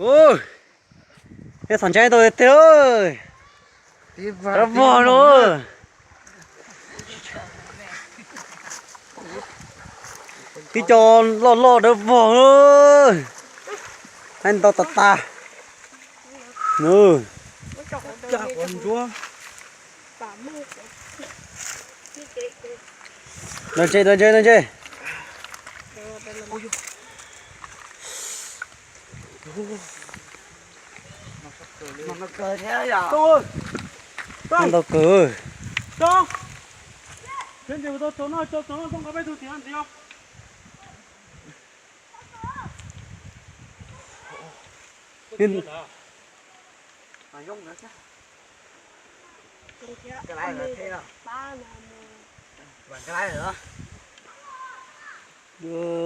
Ub, nej txhom ntshai tau tiag tiag. Rab vog no. Tib co loj loj dawb vog. Haib ntau tas tas. Dag ntse, dag ntse, dag ntse. Ntau kawg.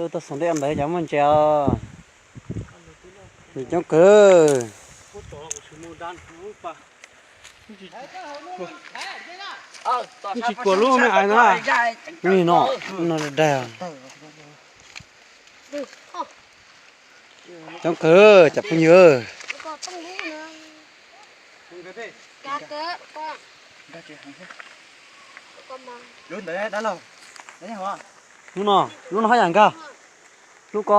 Tuaj xoom dej ntawd cov muaj ntses os. Coob kawg. Tsis cuag lub me ais na. Nim no, no dag. Coob kawg cov phooj ywg. Lub no, lub no haj yam nkag. Lub ko.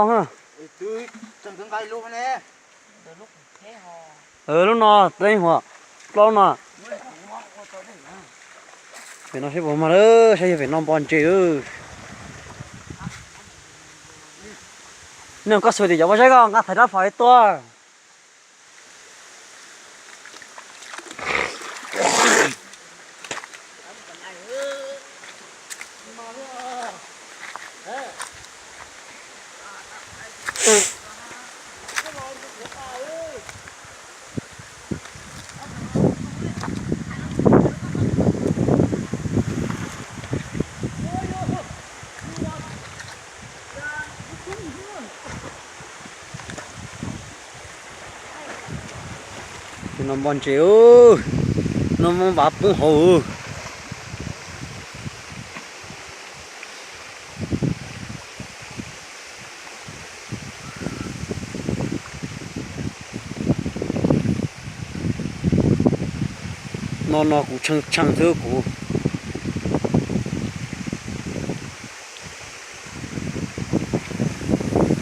Lub no teeb huam plaub no. Pem no saib puas mag lawm, saib yog pem no npo ntses. Nej koj xav tias cov poj saib koj nqa thaiv rab phom tua. Tus no npo ntses, no muab npav poob hauv. No no kuv tshee tshee xwb kuv.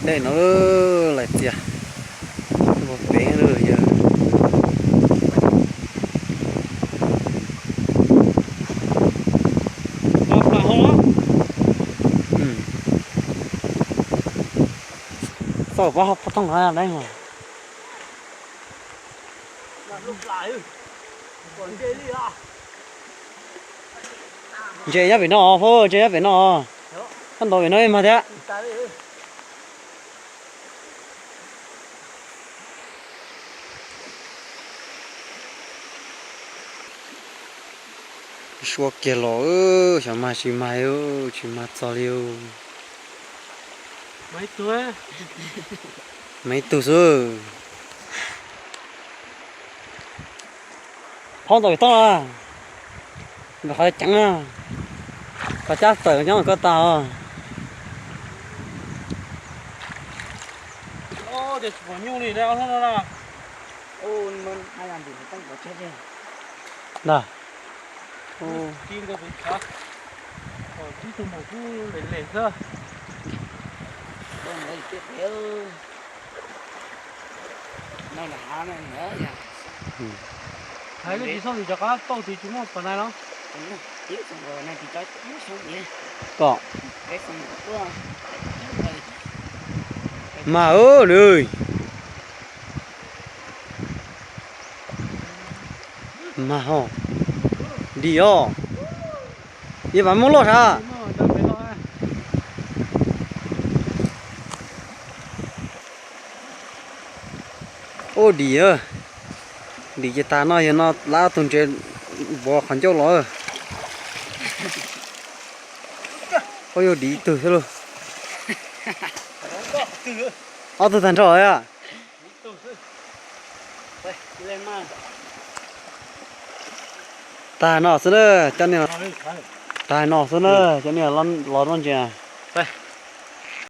Dej no lais txias, pem yawg. Txoj pab thooj no deb. Ntses nyob pem no, ntses nyob pem no. Koj ntaus pem no mas thiab. Suab kiag los, xyov mag tsis mag, tsis mag txog li. Mag ib tug xwb. Phob ntaus pem toj na, nkawd qhov ceev na, qhov cab tawm nyob koj tas os. Ntag. Hais lub tsis xauj tim cov qab pauj tid tsis muaj pom nai los? Kom mag nws. Mag hos. Dim os. Yeej vam muaj loj sas. Ub dim, dim ces tag no yog no lawv ob tug ntses vov qhov ncauj los. Ub yog dim ib tug xwb lauj. Ob tug tag nrho a. Tag no xwb na, cov niag, tag no xwb na, cov niag los noj ntses.